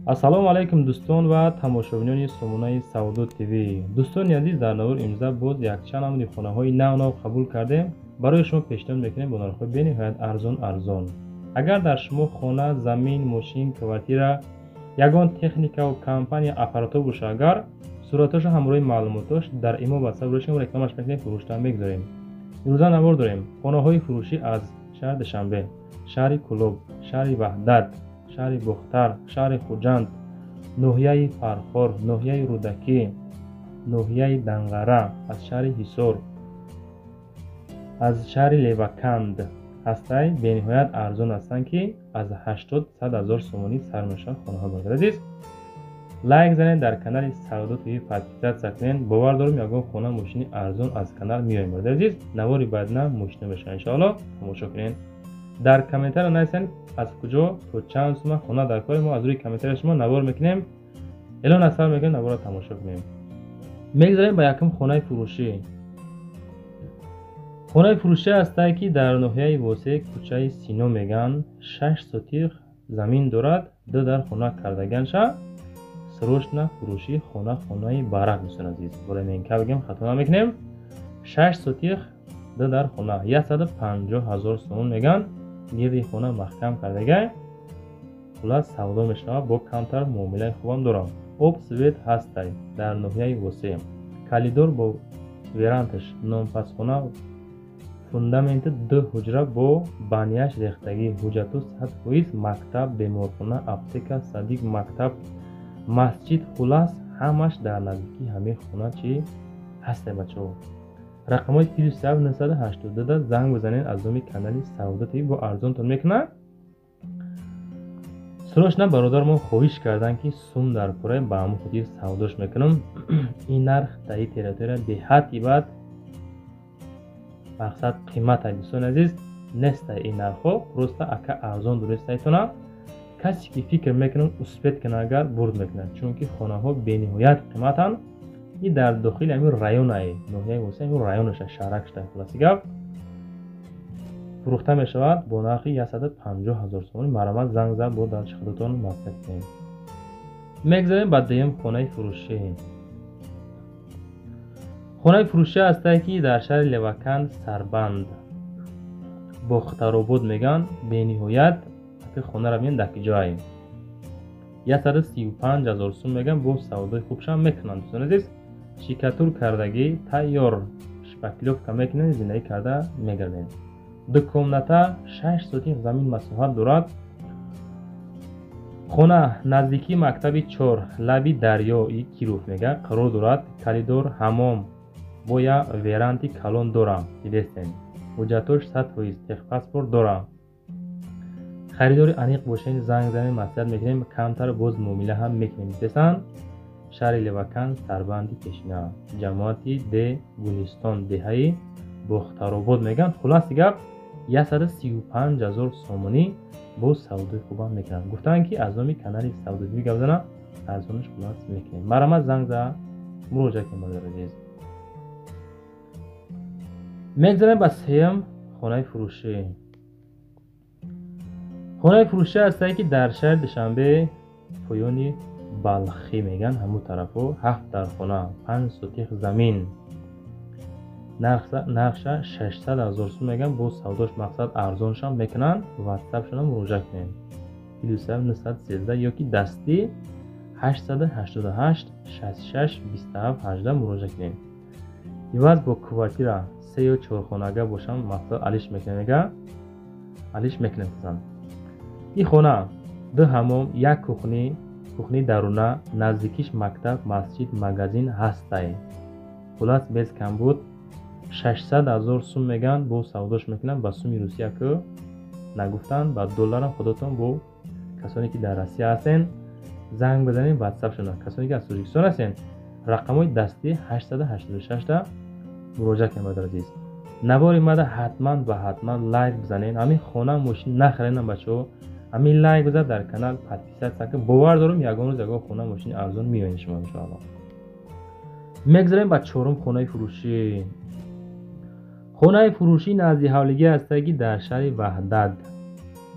Ассалому алайкум, дӯстон ва тамошобинони сомонаи Савдо ТВ. Дӯстони азиз, дар навор имрӯза боз якчанд намуди хонаҳои нав нав қабул кардем, барои шумо пешниҳод мекунем бо нархҳои бениҳоят арзон арзон. Агар дар шумо хона, замин, мошин, квартира, ягон техникаву компания, аппаратҳо боша, агар суратҳошо ҳамроҳи маълумотош дар имо, ватсап рӯшем, рекламаш мекунем, фурӯшта мегузорем. Имрӯза навор дорем хонаҳои фурӯшӣ аз шаҳри Душанбе, шаҳри Кӯлоб, шаҳри Ваҳдат, шаҳри Бохтар, шаҳри Хуҷанд, ноҳияи Фархор, ноҳияи Рӯдакӣ, ноҳияи Данғара, аз шаҳри Ҳисор, аз шаҳри Леваканд ҳастай. Бениҳоят арзон ҳастанд, ки аз 80-100 ҳазор сомонӣ сар мешавад хонаҳо. Бародари азиз, лайк занед, дар канали Савдо ТВ подписаться кунед. Бовар дорем, ягон хона, мошини арзон аз канал меоем. Бародари азиз, навори баъдина мошина мешавад, иншоалло, тамошо кунед. Дар комментария нависед, аз куҷо, то чанд сума хона дар кори мо. Аз рӯи комментария шумо навор мекунем, эълон аз сар мекунем, наворро тамошо кунем. Мегзарем ба якум хонаи фурӯшӣ. Хонаи фурӯшӣ ҳастае, ки дар ноҳияи Восеъ, кӯчаи Сино мегӯянд, 6 сотих замин дорад, ду дар хона кардаганша. Срочно фурӯшӣ хона, хонаи барак. Дӯстони азиз, бораменка бигем, хато намекунем. 6 сотих, ду дар хона, 150 000 сомон мегӯянд. Гирди хона маҳкам кардагай. Хулас, савдо мешавад, бо камтар муомилаи хубам дорам. Об, свет ҳастай. Дар ноҳияи Восеъ, коридор бо верандаш, нонпазхона, фундаменти ду ҳуҷра бо баняш рехтагӣ, ҳуҷҷату 100%, мактаб, беморхона, аптека, садик, мактаб, масҷид, хулас, ҳамаш дар наздикии ҳамин хона чӣ ҳастай. Бачаҳо, рақамҳои +7 982 занг бизанед. Аз номи канали Савдо ТВ бо арзонтон мекунад. Срочно бародармон хоҳиш карданд, ки сум дар пурай, ба ҳамон хотир савдош мекунам. Ин нарх дар ин территория беҳад ибад мақсад қимата. Дӯстони азиз, неста ин нархҳо, просто ака арзон донистайтона. Касе ки фикр мекунам успеть кунад, агар бурд мекунад, чунки хонаҳо бениҳоят қиматанд. И дар дохили ҳамин районае, ноҳияи Восеъ, ҳамин районаша, шаҳракшта. Хулоси гап, фурӯхта мешавад бо нархи 150 000 сомонӣ. Марҳамат, занг зад, бо дар худатон маслиҳат кунем. Мегзарем ба дуюм хонаи фурӯшӣ. Хонаи фурӯшӣ ҳастае, ки дар шаҳри Леваканд, Сарбанд, Бохтаробод мегӯянд. Бениҳоят хонаро бинед, дар киҷое. 135 000 сум мегӯянд, бо савдои хубшам мекунанд. Дӯстони азиз, штукатур кардагӣ тайёр, шпаклёвка мекунед, зиндагӣ карда мегардед. Ду комната, 6 сотих замин масоҳат дорад хона. Наздикии мактаби чор, лаби дарёи Киров мега қарор дорад. Коридор, ҳамом бо як веранди калон дорам. Дидестем, ҳуҷҷатош 100%, техпаспорт дорам. Харидори аниқ бошед, занг занед, маслиҳат мекунем, камтар боз муомила ҳам мекунем. Дидестанд, шаҳри Леваканд, Сарбанди пешина, ҷамоати де Гулистон, деҳаи Бохтаробод мегӯянд. Хулоси гап, 135 000 сомонӣ, боз савдои хубам мекунанд. Гуфтанд, ки аз номи канали Савдо ТВ гап занам, арзонаш хулос мекунем. Марҳамат, занг за муроҷиат кунем, бародари азиз. Мегзарем ба сеюм хонаи фурӯшӣ. Хонаи фурӯшӣ ҳастае, ки дар шаҳри Душанбе, поёни Балхӣ мегӯянд, ҳамун тарафҳо, ҳафт дар хона, 5 сотих замин, нархша 600 000 сум мегӯянд. Боз савдош мақсад арзоншам мекунанд. Ватсапшона муроҷиат кунед: +913 ё ки дастӣ 888 66 27 18 муроҷиат кунед. Иваз бо квартира се ё чорхонага бошам, мақсад алиш мекунем, мега алиш мекунем. Касан ин хона ду ҳамом, як кухни, кухни даруна, наздикиш мактаб, масҷид, магазин ҳастай. Хулас, без камбуд 600 000 сум мегӯянд, бо савдош мекунанд. Ба суми Русия ку нагуфтанд, ба долларам. Худотон бо касоне ки дар Россия ҳастен, занг бизанед ватсапшона. Касоне ки аз Тоҷикистон ҳастен, рақамҳои дастӣ 886 муроҷиат кунед. Бародари азиз, навори мада ҳатман ба ҳатман лайк бизанед. Ҳамин хона, мошин нахаренам, бачаҳо, ҳамин лайк бизад, дар канал подписаться кун. Бовар дорам, ягон рӯз ягон хона, мошини арзон меоед шумо, иншоалло. Мегзарем ба чорум хонаи фурӯшӣ. Хонаи фурӯшӣ назди ҳавлигӣ ҳастае, ки дар шаҳри Ваҳдат,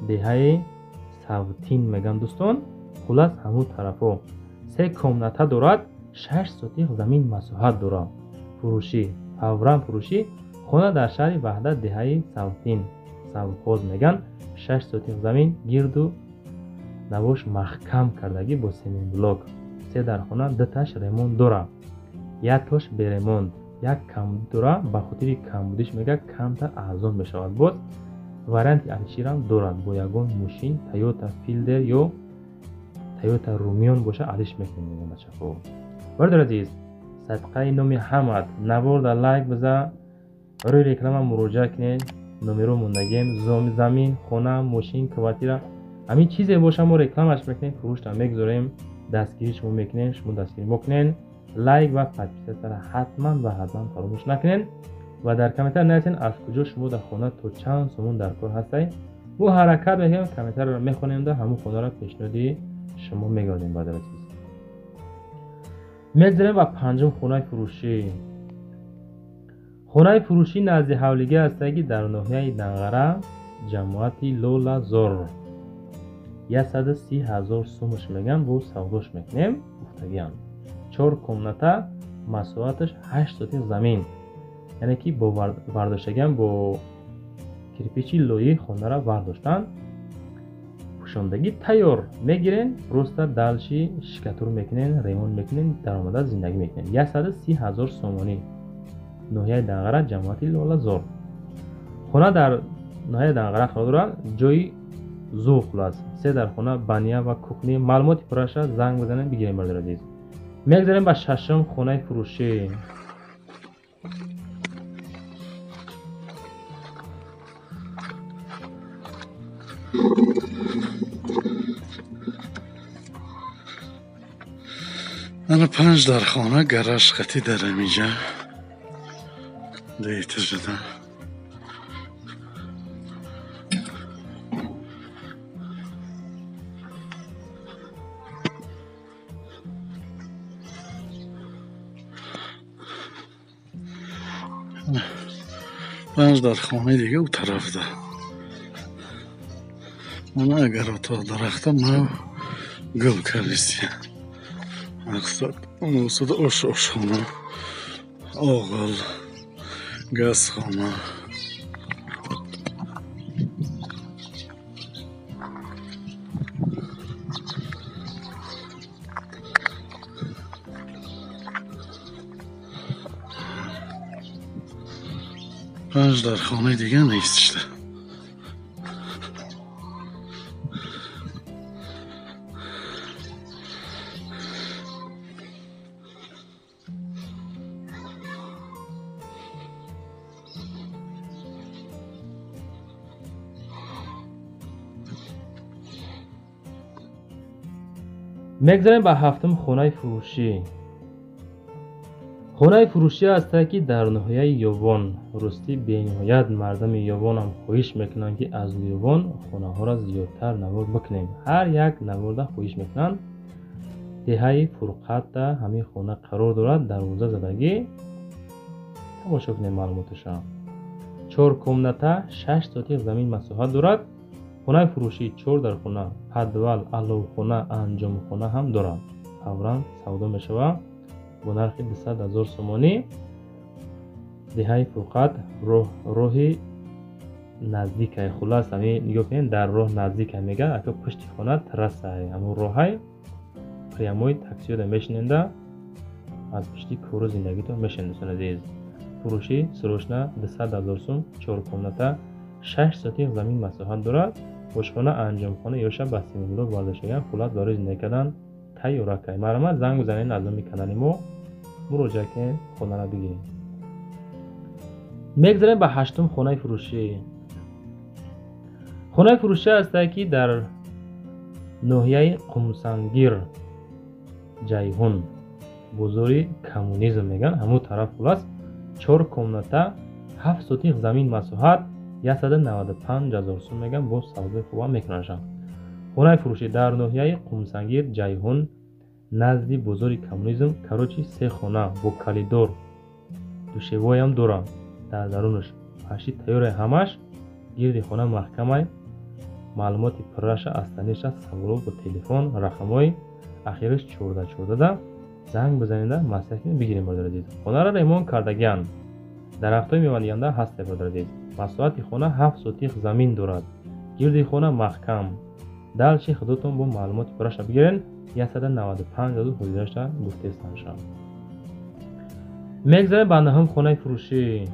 деҳаи Савтин мегӯянд. Дӯстон, Хулас ҳамун тарафҳо. Се комната дорад, 6 сотих замин масоҳат дорад. Фурӯшӣ, фавран фурӯшӣ. Хона дар шаҳри Ваҳдат, деҳаи Савтин, Савхоз меган. 6 сотих замин гирду навош маҳкам кардагӣ бо сементблок. Се дар хона, дуташ ремонт дорад, яктош беремонт, як камбуд дорад. Ба хотири камбудиш мега камтар арзон мешавад. Боз варианти алиширам дорад, бо ягон мошин Toyota Fielder ё Toyota Rumion боша алиш мекунем, мегӯям бачаҳо. Бародари азиз, садқаи номи ҳамад наворда лайк биза, барои реклама муроҷиат кунед, номеро мондагем, замин, хона, мошин, квартира, ҳамин чизе боша мо рекламаш мекунем, фурӯшта мегузорем, дастгирӣ шумо мекунем, шумо дастгирӣ мо кунед. Лайк ва подписатсияро ҳатман ва ҳатман фаромӯш накунед ва дар комментар нависед аз куҷо шумо дар хона то чанд сомон дар кор ҳастед. Мо ҳаракат мекунем, комментарро мехонем да ҳамун хонаро пешниҳоди шумо мегардем. Бародари азиз, мегзарем ба панҷум хонаи фурӯшӣ. Хонаи фурӯшӣ назди ҳавлигӣ ҳастад, ки дар ноҳияи Данғара, ҷамоати Лолазор, 130 000 сумаш меган, бо савдош мекунем гуфтагиам. 4 комната, масоҳаташ 8 сотих замин, яъне ки бо вардоштагиам бо кирпичи лоӣ хонара вардоштанд, пӯшондагӣ тайёр. Мегирен, просто дальше штукатур мекунен, ремонт мекунен, даромада зиндагӣ мекунен. 130 000 сомонӣ, ноҳияи Данғара, ҷамоати Лолазор. Хона дар ноҳияи Данғара қарор дорад, ҷои зур хулас. Се дар хона, баня ва кухни. Маълумоти пурраша занг бизанед, бигирем. Бародари азиз, мегзарем ба шашум хонаи фурӯшӣ. Ана 5 дар хона, гараж қатӣ дар ҳамиҷа дуэтажада. Панҷ дар хонаи дига у тарафда. Мана агар то дарахта нав гул кардистия. Мақсад устуда ош ошхона, оғил, газхона. Панҷ дар хонаи дига нест шуда. Мегзарем ба ҳафтум хонаи фурӯшӣ. Хонаи фурӯшӣ ҳастад, ки дар ноҳияи Ёвон. Ростӣ бениҳоят мардами Ёвонам хоҳиш мекунанд, ки аз Ёвон хонаҳоро зиёдтар навор бикунем. Ҳар як наворда хоҳиш мекунанд. Деҳаи Фурқатда ҳамин хона қарор дорад, дарвоза задагӣ. Тамошо кунем маълумоташа. 4 комната, 6 сотих замин масоҳат дорад. Хонаи фурӯшӣ 4 дар хона, подвал, аловхона, анҷомхона ҳам дорад. Фавран савдо мешавад бо нархи 200 000 сомонӣ. Деҳаи Фурқат, роҳи наздикай. Хулас ҳамин нигоҳ кунед, дар роҳ наздикай мегӯяд, ака пушти хона трассай, ҳамун роҳай прямой таксиёда мешиненда аз пушти кору зиндагитон мешинед. Дӯстони азиз, фурӯшӣ срочно 200 000 сум, 4 комната, 6 сотих замин масоҳат дорад. Ошхона, анҷомхона ёша ба сементблок вардоштагиам. Хулас барои зиндагӣ кардан тайёракай. Марҳамат занг бизанед, аз номи канали мо муроҷиат кунед, хонаро бигиред. Мегзарем ба ҳаштум хонаи фурӯшӣ. Хонаи фурӯшӣ ҳастад, ки дар ноҳияи Қумсангир, Ҷайҳун, бозори коммунизм мегӯянд, ҳамун тараф. Хулас 4 комната, 7 сотих замин масоҳат, 195 000 сум мегӯянд, бо савдои хубам мекунандшам. Хонаи фурӯшӣ дар ноҳияи Қумсангир, Ҷайҳун, назди бозори коммунизм. Короче, се хона бо калидор, душевоям дорад дар дарунаш, паши тайёре ҳамаш, гирди хона маҳкамай. Маълумоти пурраша астаниша саволо бо телефон рақамҳои ахираш 14 да занг бизанеда маслиҳат кунед бигирем бародари азиз. Хонаро ремонт кардагианд. Дарахтҳои мевадиҳанда ҳастанд бародари азиз. Масоҳати хона 7 сотих замин дорад. Гирди хона маҳкам. Дальше худотон бо маълумоти пурраша бигирен. 195 000 ҳозираша гуфтестанша. Мегзарем ба наҳум хонаи фурӯшӣ.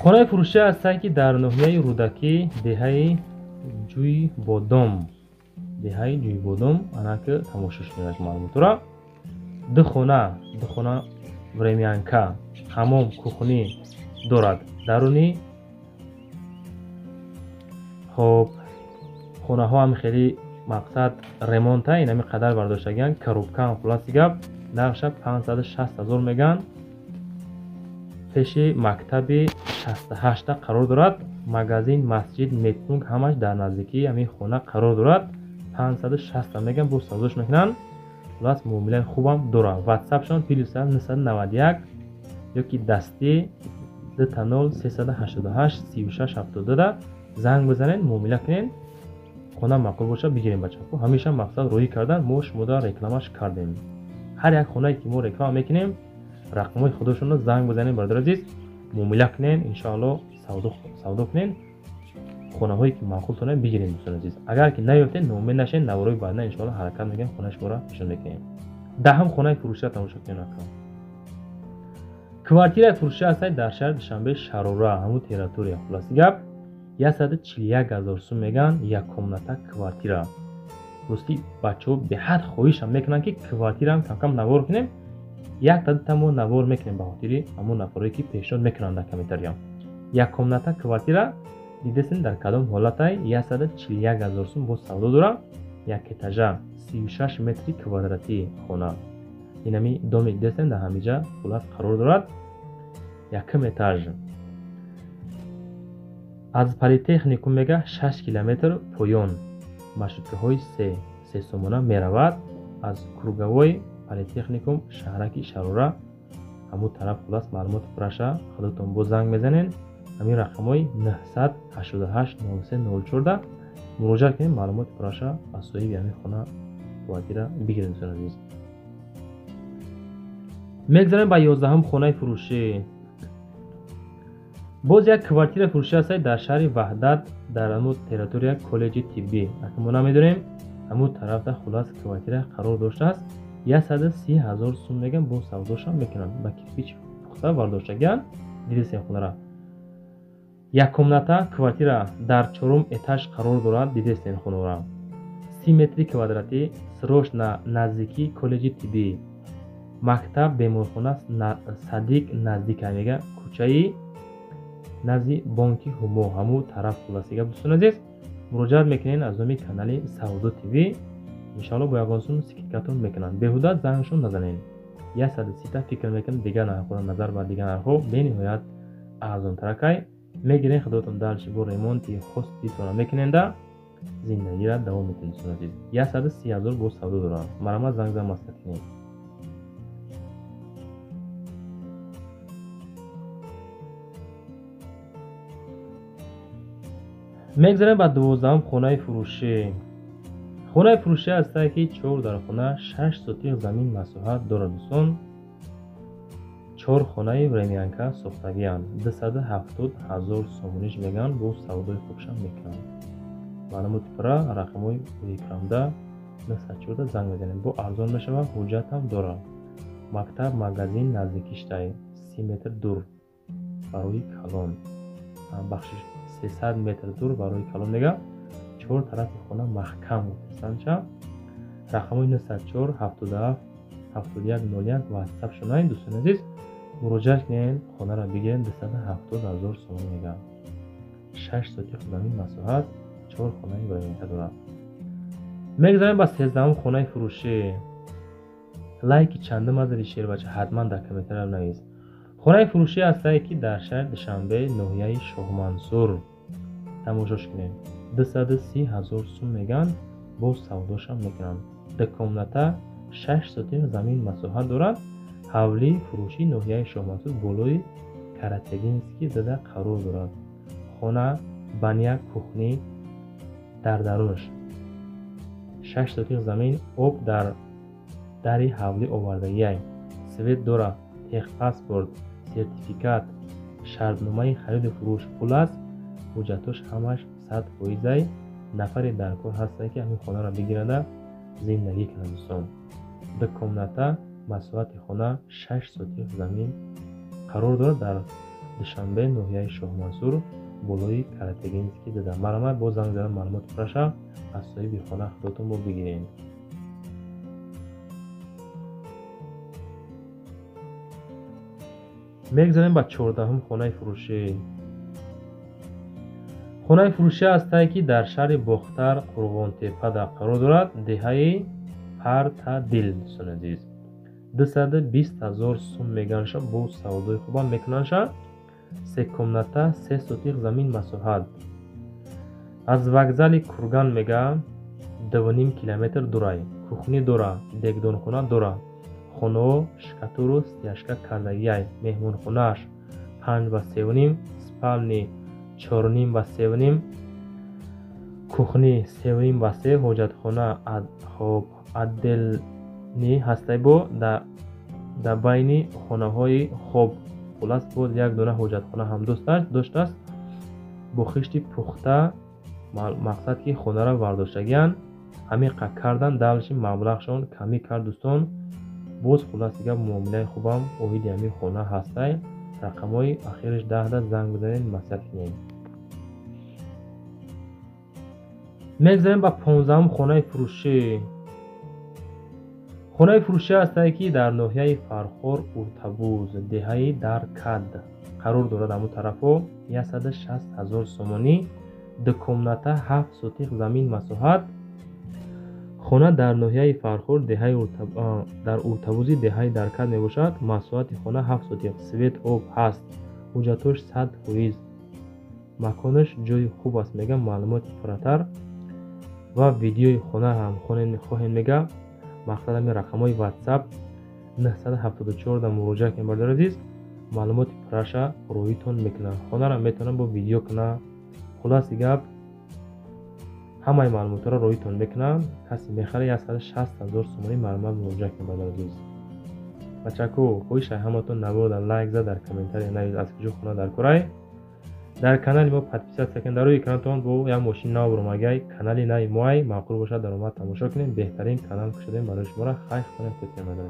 Хонаи фурӯшӣ ҳастанд ки дар ноҳияи Рӯдакӣ, деҳаи Ҷӯйбодом, деҳаи Ҷӯйбодом анаки тамошо шунидаш маълумотро. Ду хона времянка, ҳамом, кухни дорад. Даруни хоб хонаҳо ҳам хеле мақсад ремонта, инами қадар бардоштагиан, коробкаам хулоси гап, нархша 560 000 меган. Пеши мактаби 68 қарор дорад. Магазин, масҷид, медпункт ҳамаш дар наздикии ҳамин хона қарор дорад. 560 меган, бо савдош мекунанд. Хулас муомилаи хубам дорад. WhatsApp-шон плюс 991 ёки дастӣ 20 388 36 72 занг бизанед, муомила кунед. Хона маъқул боша бигирем бачаҳо. Ҳамеша мақсад роҳӣ кардан мо шумода рекламаш кардем. Ҳар як хонае ки мо реклама мекунем, рақамҳои худошонро занг бизанед бародари азиз, муомила кунед, иншоалло савдо кунед. Хонаҳое ки маъқултонад бигиред дӯстони азиз. Агар ки наёфтед, ноумед нашед, наворои баъдна иншоалло ҳаракат мекунем, хонаи шуморо нишон мекунем. Даҳум хонаи фурӯширо тамошо кунед. Квартираи фурӯшӣ ҳастад дар шаҳри Душанбе, Шарора, ҳамун территория. Хулоси гап 141 000 сум меган, як комната квартира. Рости бачаҳо беҳад хоҳишам мекунанд ки квартираам камкам навор кунем. Як та дута мо навор мекунем ба хотири ҳамон нафарое ки пешниҳод мекунанд дар комментариям. Як комната квартира дидесен дар кадом ҳолатай 141 000 сум бо савдо дорад. Як этажа 36 метри квадратии хона. Инами доме дидесен дар ҳамиҷа хулас қарор дорад. Якум этаж. Аз политехникум мега 6 километр поён. Маршруткаҳои се сомона меравад. Аз круговой политехникум шаҳраки Шарора ҳамун тараф хулас маълумоти пурраша худатон бо занг мезанед. Ҳамин рақамҳои 988 03 04 муроҷиат кунед, маълумоти пурраша аз соҳиби ҳамин хона квартира бигиред дӯстони азиз. Мегзарем ба 11-ум хонаи фурӯшӣ. Боз як квартира фурӯшӣ ҳастад дар шаҳри Ваҳдат, дар ҳамун территория коллеҷи тиббӣ. Ака мо намедонем, ҳамун тарафда хулас квартира қарор доштааст. 130 000 сум меган, бо савдошам мекунанд. Ба кирпич пухта бардоштагиан. Дидесен хонара. Як комната квартира дар 4-ум этаж қарор дорад. Дидесен хонара. 30 метри квадратӣ, срочно наздикии коллеҷи тиббӣ. Мактаб, беморхона, садик наздика мега, кӯчаи назди бонки Ҳумо, ҳамун тараф хулоси гап дӯстони азиз. Муроҷиат мекунед аз номи канали Савдо ТВ. Иншоалло бо ягон сум скидкатон мекунанд. Беҳуда зангшон назанед. 130 фикр мекунед, дигар нархҳоро назар ба дигар нархҳо бениҳоят арзонтаракай. Мегиред худотон дальше бо ремонти хоститона мекуненда зиндагиро давом метунед дӯстони азиз. 130 000 бо савдо доранд. Марҳамат занг зан маслиҳат кунед. Мегзарем ба 12-ум хонаи фурӯшӣ. Хонаи фурӯшӣ ҳастад ки 4 дар хона 6 сотих замин масоҳат дорад дӯстон. 4 хонаи времянка сохтагианд. 270 000 сомониш меган, бо савдои хубшам мекунанд. Маълумоти пурра рақамҳои экранда 904 занг мезанем. Бо арзон мешавад, ҳуҷҷатам дорад. Мактаб, магазин наздикиштай 30 метр дур барои калон. Бахшиш 300 метр дур барои калон мега. 4 тарафи хона маҳкам гуфтастанча. Рақамҳои 904 77 71 01 WhatsApp шунавед дӯстони азиз. Муроҷиат кунед, хонаро бигиред. 270 000 сомон мега. 6 сотих замин масоҳат, 4 хонаи времянка дорад. Мегзарем ба 13-ум хонаи фурӯшӣ. Лайки чандум азади шербача ҳатман дар комментария навис. Хонаи фурӯшӣ ҳастае ки дар шаҳри Душанбе, ноҳияи Шоҳмансур. Тамошош кунед. 230 000 сум меган, бо савдошам мекунанд. Ду комната 6 сотих замин масоҳат дорад. Ҳавлии фурӯшӣ ноҳияи Шоҳмансур болои Каратегинский зада қарор дорад. Хона Баня, кухни дар дарунаш. 6 сотих замин, об дар дари ҳавлӣ овардагиай. Свет дора, техпаспорт, сертификат, шартномаи хариду фурӯш, хулас ҳуҷҷатош ҳамаш 100%. Нафаре дар кор ҳастае, ки ҳамин хонаро бигирада зиндагӣ кунад дӯстон. 2 комната, масоҳати хона 6 сотих замин қарор дорад дар Душанбе, ноҳияи Шоҳмансур, болои Каратегинский дада. Марҳамат, боз занг зада маълумот пурраша аз соҳиби хона худотон бо бигиред. Мегзарем ба 14-ум хонаи фурӯшӣ. Хонаи фурӯшӣ ҳастае, ки дар шаҳри Бохтар, Қурғонтепада қарор дорад, деҳаи Партадил дӯстони азиз. 220 000 сум меганша, бо савдои хубам мекунанша. 3 комната, 3 сотих замин масоҳат. Аз вокзали Курган мега 2,5 километр дурай. Кухни дора, дегдонхона дора. Хонао шкатуру стяжка кардагиай. Меҳмонхонааш 5 ба 3,5, спални 4,5 ба 3,5, кухни 3,5 ба 3, ҳоҷатхона хоб отделни ҳастай бо дар байни хонаҳои хоб. Хулас боз як дона ҳоҷатхона ҳам доштааст бо хишти пухта, мақсад ки хонаро вардоштагиянд. Ҳамин қа кардан далши маблағшон камӣ кард дӯстон. Боз хулас дигар муомилаи хубам оиди ҳамин хона ҳастай. Рақамҳои ахираш 10 занг бизанед, маслиҳат кунед. Мегзарем ба 15-ум хонаи фурӯшӣ. Хонаи фурӯшӣ ҳастае, ки дар ноҳияи Фархор, Уртабуз, деҳаи Даркад қарор дорад. Ҳамун тарафҳо 160 000 сомонӣ, 2 комната, 7 сотих замин масоҳат. Хона дар ноҳияи Фархор, дар Уртабузи деҳаи Даркад мебошад. Масоҳати хона 7 сотих, свет об ҳаст, ҳуҷҷатош 100%, маконаш ҷои хуб аст мега. Маълумоти пурратар ва видеои хона ҳам хоҳем мега. Мақсад ҳамин рақамҳои WhatsApp 974 да муроҷиат кунед бародари азиз. Маълумоти пурраша роитон мекунад. Хонаро метавонад бо видео кунад. Хулоси гап ҳамаи маълумотҳоро роитон мекунад. Касе мехарад 160 000 сомонӣ, марҳамат муроҷиат кунед бародари азиз. Бачако, хоҳиш ҳаматон наворда лайк зад, дар комментария навис аз куҷо хона дар корай. Дар канали мо подписаться кунед. Дар рӯи каналтон бо як мошини нав баромагай, канали нави моай маъқул бошад, даромад тамошо кунед. Беҳтарин канал кушодем барои шуморо. Хайр, хонем, кӯтем.